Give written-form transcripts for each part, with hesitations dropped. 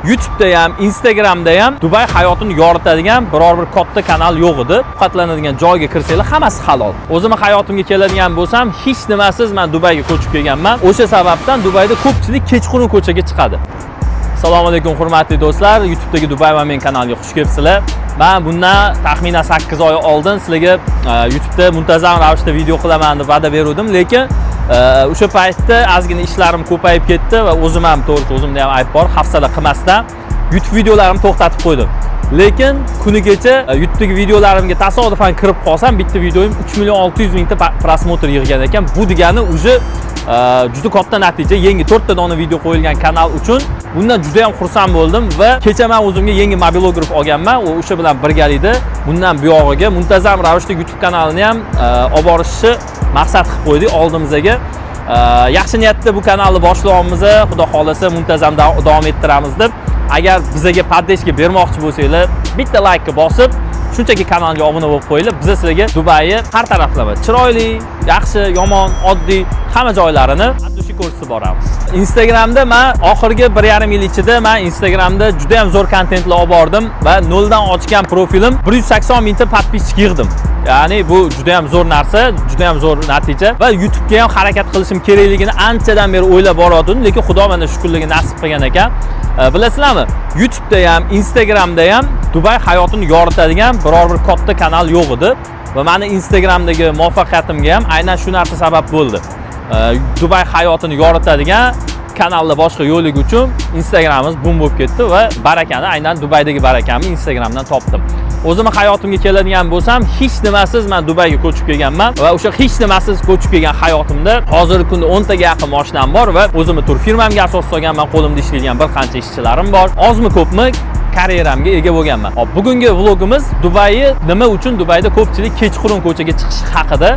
YouTube'da ham, Instagramda ham Dubay hayotini yoritadigan biror bir katta kanal yo'q edi. Ovqatlanadigan joyga kirsanglar hammasi halol. O'zimni hayotimga keladigan bo'lsam, hech nimasiz men Dubayga ko'chib kelganman. O'sha sababdan Dubayda ko'pchilik kechqurun ko'chaga chiqadi. Assalomu alaykum hurmatli do'stlar. YouTube'dagi Dubay va men kanaliga xush kelibsizlar. Men bundan taxminan 8 oy oldin sizlarga YouTube'da muntazam ravishda video qilaman deb va'da beruvdim, lekin o'sha paytda ozgina ishlarim ko'payib ketdi va o'zim ham, to'g'risi, o'zimda ham ayb bor, hafsala qilmasdan YouTube videolarimni to'xtatib qo'ydim. Lekin kuni kecha YouTube'dagi videolarimga tasodifan kirib qolsam, bitta videoyim 3 million 600 mingta просмотр yig'gan ekan. Bu degani уже juda katta natija. Yangi 4 ta dona video qo'yilgan kanal uchun bundan juda ham xursand bo'ldim va kecha men o'zimga yangi mobilograf olganman. U o'sha bilan birgalikda bundan buyog'iga muntazam ravishda YouTube kanalini ham olib borishni maqsad qilib qo'ydik oldimizga. Yaxshi niyatda bu kanalni boshlayapmiz, xudo xohlasa muntazam davom ettiramiz deb. Agar bizaga поддержка bermoqchi bo'lsanglar, bitta like ni bosib, shunchaki kanalga obuna bo'lib qo'yinglar. Biz sizlarga Dubayni har taraflama chiroyli, yaxshi, yomon, oddiy hamma joylarini от души ko'rsatib boramiz. Instagramda men oxirgi 1,5 yil ichida men Instagramda juda ham zo'r kontentlar olib bordim va noldan ochgan profilim 180 mingta подписчик yig'dim. Ya'ni bu juda ham zo'r narsa, juda ham zo'r natija va YouTube'ga ham harakat qilishim kerakligini anchadan beri o'ylab borgandim, lekin Xudo mana shukrligi nasib qilgan ekan. Bilasizlarmi, YouTube'da ham, Instagramda ham Dubay hayotini yoritadigan biror bir katta kanal yo'q edi va meni Instagramdagi muvaffaqiyatimga ham aynan shu narsa sabab bo'ldi. Dubay hayotini yoritadigan kanalda boshqa yo'qligi uchun Instagramimiz bum bo'lib ketdi va barakani, aynan Dubaydagi barakamni Instagramdan topdim. O'zimni hayotimga keladigan bo'lsam, hech nimasiz men Dubayga ko'chib kelganman va o'sha hech nimasiz ko'chib kelgan hayotimda hozirgi kunda 10 taga yaqin mashinam bor va o'zimni tur firmamga asos solganman, qo'limda ishlaydigan bir qancha ishchilarim bor. Ozmi ko'pmi karyeramga ega bo'lganman. Hop, bugungi vlogimiz Dubayni nima uchun Dubayda ko'pchilik kechqurun ko'chaga chiqishi haqida.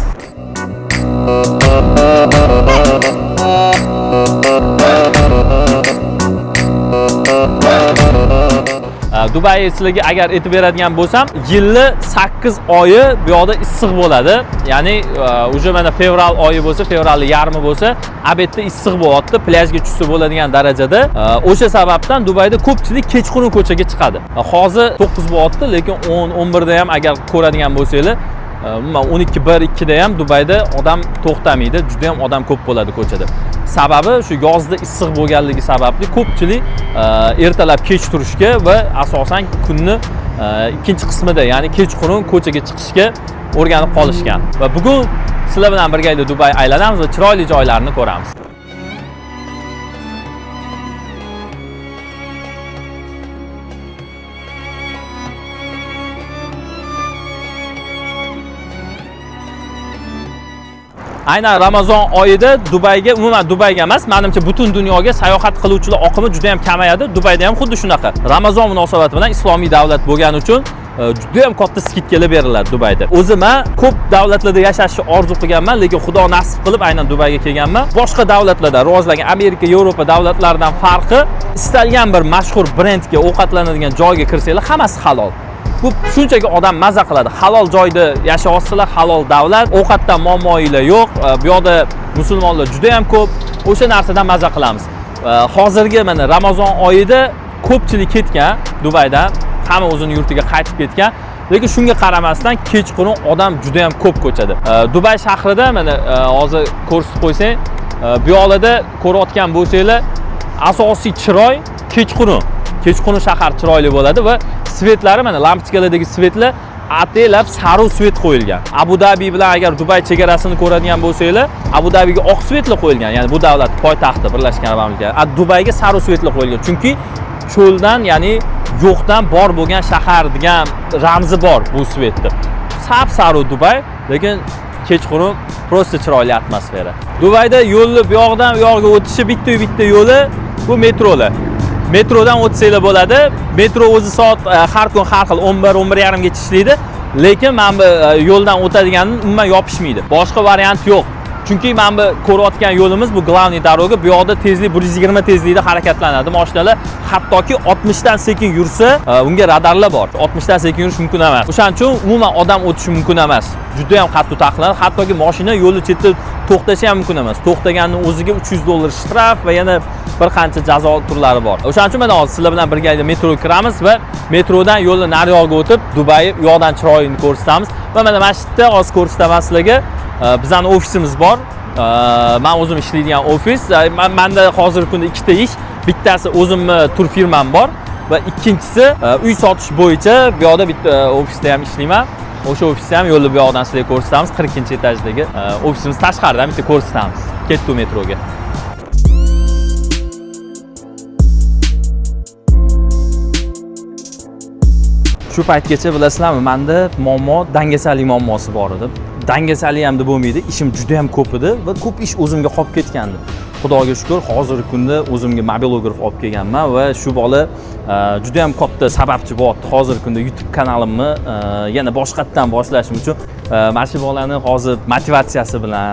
Dubay sizlarga agar aytib beradigan bo'lsam, yilni 8 oyi bu yoqda issiq bo'ladi. Ya'ni уже mana fevral oyi bo'lsa, fevralning yarmi bo'lsa, обед da issiq bo'lyapti, plyajga tushsa bo'ladigan darajada. O'sha sababdan Dubayda ko'pchilik kechqurun ko'chaga chiqadi. Hozir 9 bo'lyapti, lekin 10, 11 da ham agar ko'radigan bo'lsanglar, umuman 12, 1, 2 da ham Dubayda odam to'xtamaydi, juda ham odam ko'p bo'ladi ko'chada. Sababi shu yozda issiq bo'lganligi sababli ko'pchilik ertalab kech turishga va asosan kunni ikkinchi qismida, ya'ni kechqurun ko'chaga chiqishga o'rganib qolishgan. Va bugun sizlar bilan birgalikda Dubay aylanamiz va chiroyli joylarni ko'ramiz. Aynan Ramazon oyida Dubayga, umuman Dubayga emas, menimcha butun dunyoga sayohat qiluvchilar oqimi juda ham kamayadi. Dubayda ham xuddi shunaqa. Ramazon munosabati bilan islomiy davlat bo'lgani uchun juda ham katta скидка lar beriladi Dubayda. O'zim men ko'p davlatlarda yashashni orzu qilganman, lekin Xudo nasib qilib aynan Dubayga kelganman. Boshqa davlatlarda, rivojlangan Amerika, Yevropa davlatlaridan farqi, istalgan bir mashhur brendga ovqatlanadigan joyga kirsanglar, hammasi halol. Bu shunchaki odam maza qiladi. Halol joyda yashayapsizlar, halol davlat, ovqatdan muammoinglar yo'q. Bu yoqda musulmonlar juda ham ko'p. O'sha narsadan maza qilamiz. Hozirgi mana Ramazon oyida ko'pchilik ketgan Dubaydan, hamma o'zini yurtiga qaytib ketgan. Lekin shunga qaramasdan kechqurun odam juda ham ko'p ko'chada. Dubay shahrida mana hozir ko'rsatib qo'ysang, bu yoqlarda ko'rayotgan bo'lsanglar, asosiy chiroy kechqurun. Kechqurun shahar chiroyli bo'ladi va свет lari, mana lampochkalardagi светlar ataylab sariq свет qo'yilgan. Abu Dabi bilan agar Dubay chegarasini ko'radigan bo'lsanglar, Abu Dabiga oq светlar qo'yilgan, ya'ni bu davlat poytaxti Birlashgan Arab Amirliklari. A Dubayga sariq светlar qo'yilgan. Chunki cho'ldan, ya'ni yo'qdan bor bo'lgan shahar degan ramzi bor bu светni. Sap sariq Dubay, lekin kechqurun просто chiroyli atmosfera. Dubayda yo'lni bu yoqdan bu yoqqa o'tishi bitta-bitta yo'li bu metrolar. Metrodan o'tsanglar bo'ladi. Metro o'zi soat har kun har xil 11, 11:30 gacha ishlaydi. Lekin mana bu yo'ldan o'tadiganini umuman yopishmaydi. Boshqa variant yo'q. Chunki mana bu ko'rayotgan yo'limiz bu главный дорога. Bu yoqda tezlik 120 tezlikda harakatlanadi mashinalar. Hattoki 60 dan sekin yursa, unga radarlar bor. 60 dan sekin yurish mumkin emas. O'shaning uchun umuman odam o'tishi mumkin emas. Juda ham qattiq taqiqlanadi. Hattoki mashina yo'lni chetida To'xtashi ham mumkin emas. To'xtaganning o'ziga 300 dollar shtraf va yana bir qancha jazo turlari bor. O'shaning uchun mana hozir sizlar bilan birgalikda metroga kiramiz va metrodan yo'lni nariyog'iga o'tib, Dubay u yoqdan chiroyini ko'rsatamiz. Va mana shu yerda hozir ko'rsataman sizlarga. Bizani ofisimiz bor. Man o'zim ishlaydigan ofis. Manda hozirgi kunda ikkita ish. Bittasi o'zimni tur firmam bor va ikkinchisi uy sotish bo'yicha bu yoqda bitta ofisda ham ishlayman. O'sha ofisni ham yo'lni bu yoqdan sizlarga ko'rsatamiz. 42-etajdagi ofisimiz tashqaridan bitta ko'rsatamiz. Ketdi metroga. Shu paytgacha bilasizlarmi, menda muammo dangasalik muammosi bor edi. Dangasalik ham deb bo'lmaydi, ishim juda ham ko'p edi va ko'p ish o'zimga qolib ketgandi. Xudoga shukur, hozirgi kunda o'zimga mobilograf olib kelganman va shu bola juda ham katta sababchi bo'lyapti. Hozirgi kunda YouTube kanalimni yana boshqatdan boshlashim uchun mana shu bolani hozir motivatsiyasi bilan,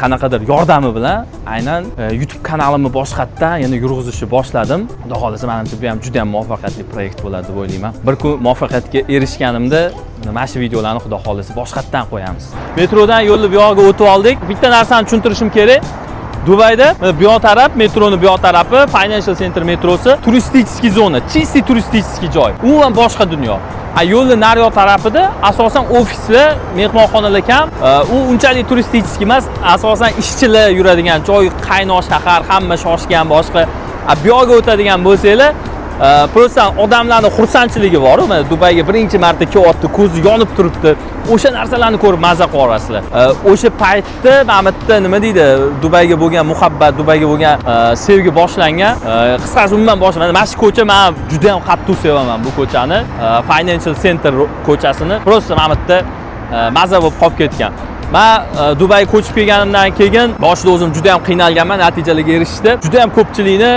qanaqadir yordami bilan aynan YouTube kanalimni boshqatdan yana yurg'izishni boshladim. Xudo xohlasa, menimcha bu ham juda ham muvaffaqiyatli proyekt bo'ladi deb o'ylayman. Bir kun muvaffaqiyatga erishganimda mana shu videolarni xudo xohlasa boshqatdan qo'yamiz. Metrodan yo'lni bu yog'iga o'tib oldik. Bitta narsani tushuntirishim kerak. Dubayda bu yoq taraf, metroni bu yoq tarafi Financial Center metrosi, turistik zona, чистый turistik joy. Umuman boshqa dunyo. A yo'lni naryoq tarafida asosan ofislar, mehmonxonalar kam. U unchalik turistik emas, asosan ishchilar yuradigan joy, qaynoq shahar, hamma shoshgan boshqa. A bu yoqqa o'tadigan bo'lsanglar, просто odamlarni xursandchiligi bor. Mana Dubayga birinchi marta kelyapti, ko'zi yonib turibdi. O'sha narsalarni ko'rib maza qilyapsizlar. O'sha paytda mana bu yerda nima deydi, Dubayga bo'lgan muhabbat, Dubayga bo'lgan sevgi boshlangan. Qisqasi umuman boshlangan. Mana shu ko'cha men juda ham qattiq sevaman bu ko'chani. Financial Center ko'chasini. Просто mana bu yerda maza bo'lib qolib ketgan. Men Dubayga ko'chib kelganimdan keyin boshida o'zim juda ham qiynalganman natijalarga erishishda. Juda ham ko'pchilikni,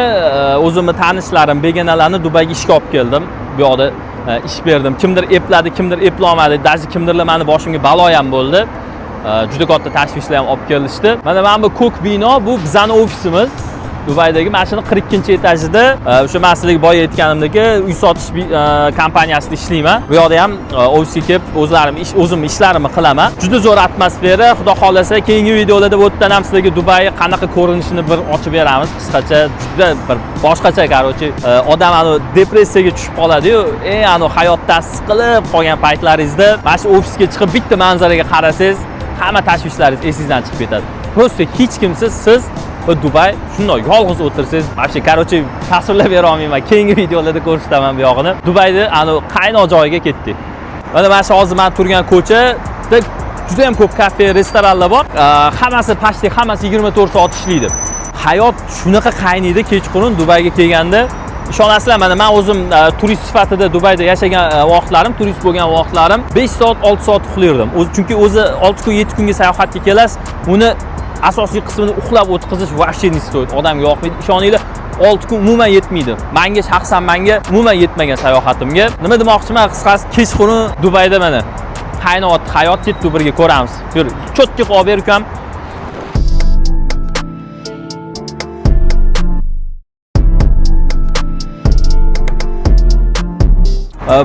o'zimni tanishlarim, begonalarni Dubayga ishga olib keldim. Bu yoqda ish berdim. Kimdir epladi, kimdir eplolmadi. Даже kimdirlar meni boshimga balo ham bo'ldi. Juda katta tashvishlar ham olib kelishdi. Mana bu ko'k bino, bu bizani ofisimiz. Dubaydagi mana shuni 42-etajida, o'sha men sizlarga boya aytganimdek, uy sotish kompaniyasida ishlayman. Bu yoqda ham ofisga kelib o'zimni ishlarimni qilaman. Juda zo'r atmosfera. Xudo xohlasa, keyingi videolarda bu yerdan ham sizlarga Dubay qanaqa ko'rinishini bir ochib beramiz. Qisqacha juda bir boshqacha, короче, odam anu depressiyaga tushib qoladi-yu, anu hayotdan siqilib qolgan paytlaringizda mana shu ofisga chiqib bitta manzaraga qarasangiz, hamma tashvishlaringiz esingizdan chiqib ketadi. Просто hech kimsiz siz va Dubay shundoq yolg'iz o'tirsangiz, вообще, короче, tasvirlab bera olmayman. Keyingi videolarda ko'rsataman bu yog'ini. Dubayda anu qaynoq joyiga ketdik. Mana shu hozir men turgan ko'chada juda ham ko'p kafe, restoranlar bor. Hammasi, почти hammasi 24 soat ishlaydi. Hayot shunaqa qaynaydi kechqurun Dubayga kelganda. Ishonasizlar, mana men o'zim turist sifatida Dubayda yashagan vaqtlarim, turist bo'lgan vaqtlarim 5 soat, 6 soat uxlardim. O'zi chunki o'zi 6 kun, 7 kunga sayohatga kelasiz, uni asosiy qismini uxlab o'tkazish вообще не стоит. Odamga yoqmaydi. Ishoninglar, 6 kun umuman yetmaydi. Menga shaxsan menga umuman yetmagan sayohatimga. Nima demoqchiman, qisqasi kechqurun Dubayda mana qaynayapti hayot, ketdi birga ko'ramiz. Yur, чётко qilib ber ukam.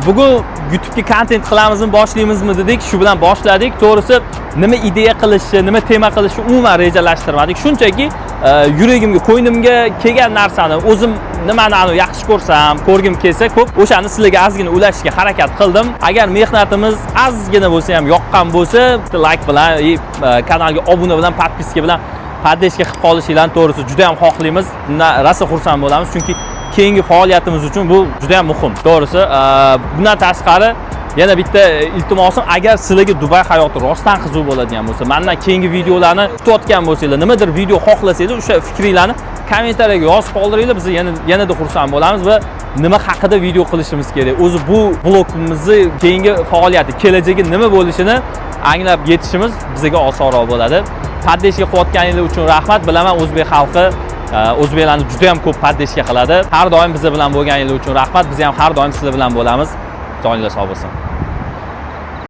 Bugun YouTube'ga kontent qilamizmi, boshlaymizmi dedik, shu bilan boshladik. To'g'risi, nima ideya qilishni, nima tema qilishni umuman rejalashtirmadik. Shunchaki yuragimga, ko'nglimga kelgan narsani, o'zim nimani anu yaxshi ko'rsam, ko'rgim kelsa ko'p, o'shani sizlarga ozgina ulashishga harakat qildim. Agar mehnatimiz ozgina bo'lsa ham yoqqan bo'lsa, bitta like bilan, kanalga obuna bilan, подписка bilan поддержка qilib qolishinglarni to'g'risi juda ham xohlaymiz. Bundan rosa xursand bo'lamiz, chunki keyingi faoliyatimiz uchun bu juda ham muhim. To'g'risi, bundan tashqari yana bitta iltimosim, agar sizlarga Dubay hayoti rostdan qiziq bo'ladigan bo'lsa, mendan keyingi videolarni kutayotgan bo'lsanglar, nimadir video xohlasanglar, o'sha fikringlarni kommentariyaga yozib qoldiringlar, biz yanada xursand bo'lamiz va nima haqida video qilishimiz kerak, o'zi bu vlogimizni keyingi faoliyati, kelajagi nima bo'lishini anglab yetishimiz bizga osonroq bo'ladi. Поддержка qilayotganingiz uchun rahmat. Bilaman, o'zbek xalqi o'zbeklarni juda ham ko'p поддержка qiladi. Har doim biz bilan bo'lganingiz uchun rahmat. Biz ham har doim sizlar bilan bo'lamiz. Joninglar sog' bo'lsin.